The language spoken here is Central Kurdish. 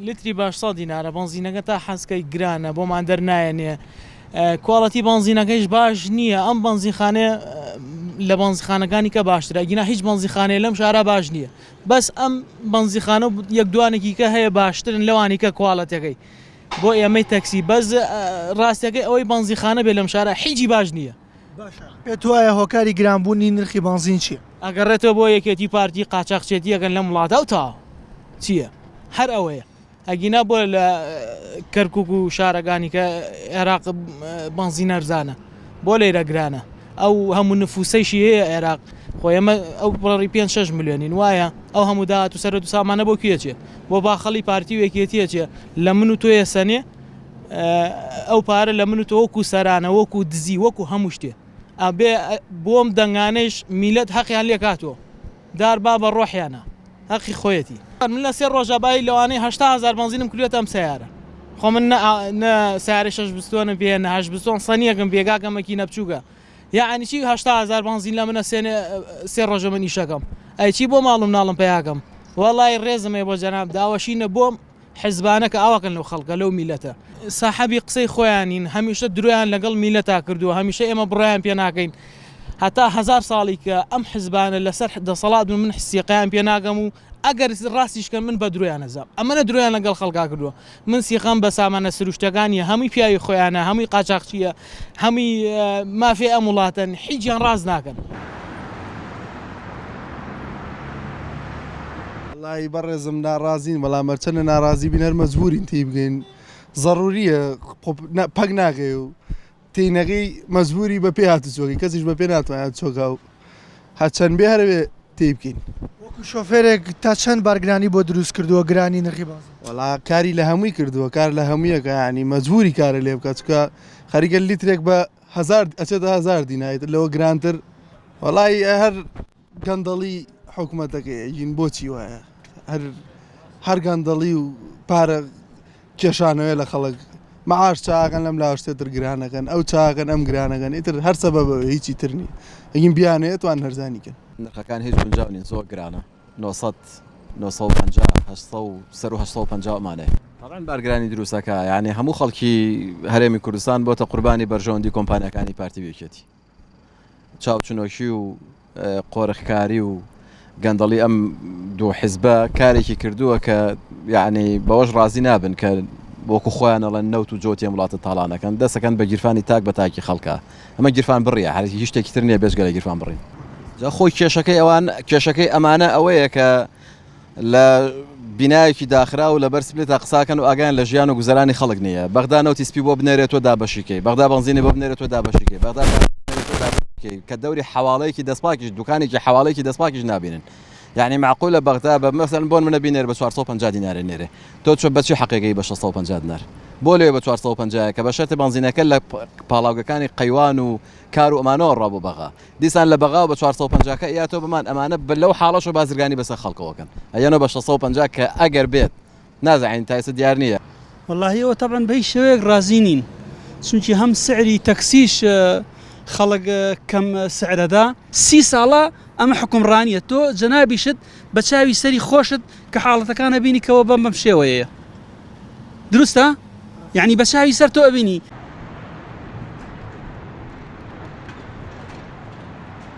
لتری باش سەد دینارە بەنزینەکە تا حەزکەی گرانە بۆمان دەرنایەنێ quality بەنزینەکەیش باش نییە ئەم بەنزینخانەیە لە بەنزیخانەکانی کە باشترە گینا هیچ بەنزیخانەیە لەم شارە باش نییە بەس ئەم بەنزیخانە و یەک دوانێکی کە هەیە باشترن لەوانی کە quality ەکەی بۆ ئێمەی تەکسی بەس ڕاستەکەی ئەوەی بەنزیخانە بێ لەم شارە هیچی باش نییە. باشە پێت وایە هۆکاری گرانبوونی نرخی بەنزین چییە؟ ئەگەڕێتەوە بۆ یەکێتی پارتی قاچاخچێتی ئەکەن لەم وڵاتە و تەواو چییە هەر ئەوەیە ئەگینا بۆ لە کەرکک و شارەکانی کە عێراق بەنزین ئەرزانە بۆ لێرە گرانە ئەو هەموو نفوسەیشی هەیە عێراق خۆ ئێمە ئەو بڕی 5 6 ملیۆنین وایە ئەو هەموو داهات و سەرەت و سامانە بۆ کوێ چێ بۆ باخەڵی پارتی و یەکێتیە چێ لە من و تۆیە سەنێ ئەو پارە لە من و تۆ وەکو سەرانە وەکو دزی وەکو هەموو شتێ ئەبێ بۆم دەنگانەیش میلەت هەقیان لێکاتەوە دار با بە ڕۆحیانە هەقی خۆیەتی. من لە سێ ڕۆژا بایی لەوانەیە 80 هەزار بەنزینم کردوێتە ئەم سەیارە خۆ من نە نە سەیارەی شەش بستۆنم پێ نە هەشت بستۆن سەنیەکم پێ کاکە مەکینە بچووکە یەعنی چی 80 هەزار بەنزین لە منە سێنێ سێ ڕۆژە من ئیشەکەم ئەی چی بۆ ماڵ و مناڵم پیاکەم وەڵی ڕێزم هەیە بۆ جەناب داوەشینە بۆم حزبانە کە ئاواکەن لەو خەڵکە لەو میلەتە. ساحەبی قسەی خۆیانین هەمیشە درۆیان لەگەڵ میلەتا کردووە هەمیشە ئێمە بڕوایان پێ ناکەین هەتا هەزار ساڵی کە ئەم حزبانە لەسەر دەسەڵات بن من سیقەیان پێ ناکەم و ئەگەر ڕاستیش کەن من بە درۆیان ئەزانم ئەمەنە درۆیان لەگەڵ خەڵکا کردووە من سیقەم بە سامانە سروشتەکان نیە هەمووی پیاوی خۆیانە هەمووی قاچاخچیە هەمووی مافیای ئەم وڵاتەن هیچیان ڕاست ناکەن. وەڵایی بەڕێزم ناڕازین بەڵام هەرچەندە ناڕازی بین هەر مەجبورین تێی بگەین زەڕوریە پەک ناگەی و تێی نەگەی مەجبوری بە پێ هاتوچۆکەی کەسیش بە پێ ناتوانێت هاتوچۆکا و هەرچەند بێ هەرەوێ تێی بکەین. وەکو شۆفێرێک تا چەند بارگرانی بۆ دروست کردووە گرانی نرخی بەنزین؟ وەڵا کاری لە هەمووی کردووە کار لە هەموویەکە یانی مەجبوری کارە لێ بکات چونکە خەریکە لیترێک بە هەزار ئەچێتە هەزار دینار ئیتر لەوە گرانتر وەڵی هەر گەندەڵی حکومەتەکەی ئەگین بۆچی وایە هەر هەر گەندەڵی و پارە کێشانەوەی لە خەڵک معاش چاکەن لەم لاوە شتێ تر گرانەکەن ئەو چاکەن ئەم گرانەکەن ئیتر هەر سەبەبە هیچی تر نییە ئەگین بیانەیە توان هەرزانی کەن. نرخەکان هیچ گونجاو نین زۆر گرانە 900 950 800 و سەرو 850 ئەمانەیە. تەبعەن بارگرانی دروست ئەکا یانی هەموو خەڵکی هەرێمی کوردستان بۆتە قوربانی بەرژەوەندی کۆمپانیاکانی پارتی و یەکێتی. چاوچنۆکی و قۆرخکاری و گەندەڵی ئەم دوو حیزبە کارێکی کردووە کە یعنی بەوەش ڕازی نابن کە وەکو خۆیان ئەڵێن نەوت و جۆتی ئەم وڵاتە تاڵانەکەن دەسەکەن بە گیرفانی تاک بە تاکی خەڵکە ئەمە گیرفان بڕیە هەر هیچ شتێکی تر نییە بێجگە لە گیرفان بڕین جا خۆی کێشەکەی ئەوان کێشەکەی ئەمانە ئەوەیە کە لە بینایەکی داخراو و لەبەر سپلێتا قساکەن و ئاگایان لە ژیان و گوزەرانی خەڵک نییە. بەغدا نەوتی سپی بۆ بنێرێ تۆ دابەشی کەی، بەغدا بەنزینی بۆ بنێرێ تۆ دابەشی کەی، بەغدا پارەی بۆ بنێرێ تۆ دابەشی کەی، کە دەوری حەواڵەیەکی دەستپاکیش، دوکانێکی حەواڵەیەکی دەستپاکیش نابینن. یەعنی مەعقولە بەغدا بە مەسەلەن بۆ نمونە بینێرێ بە 450 دینارێ نێرێ، تۆ چۆ بە چی حەقێک ئەی بە 650 دینار؟ بۆ لەوێ بە 450 کە بە شەرتێ بەنزینەکە لە پاڵاوگەکانی قەیوان و کار و ئەمانەوە ڕا بۆ بەغا. دیسان لە بەغاوە بە 450 کە ئەیاتەوە بەمان ئەمانە بە لەو حاڵەشەوە بازرگانی بەسەر خەڵکەوە کەن ئەیەنەوە بە 650 کە ئەگەر بێت نازانین تا ئێستا دیار نییە. وەڵاهی ئەوە تەبعەن بە هیچ شێوەیەک ڕازی نین چونکی هەم سعری تەکسیش خەڵک کەم سعرەدا. سی ساڵە ئەمە حوکمڕانیە تۆ جەنابیشت بە چاوی سەری خۆشت کە حاڵەتەکان ئەبینی کەوە بەم بەم شێوەیەیە دروستە یعنی بە چاوی سەر تۆ ئەبینی.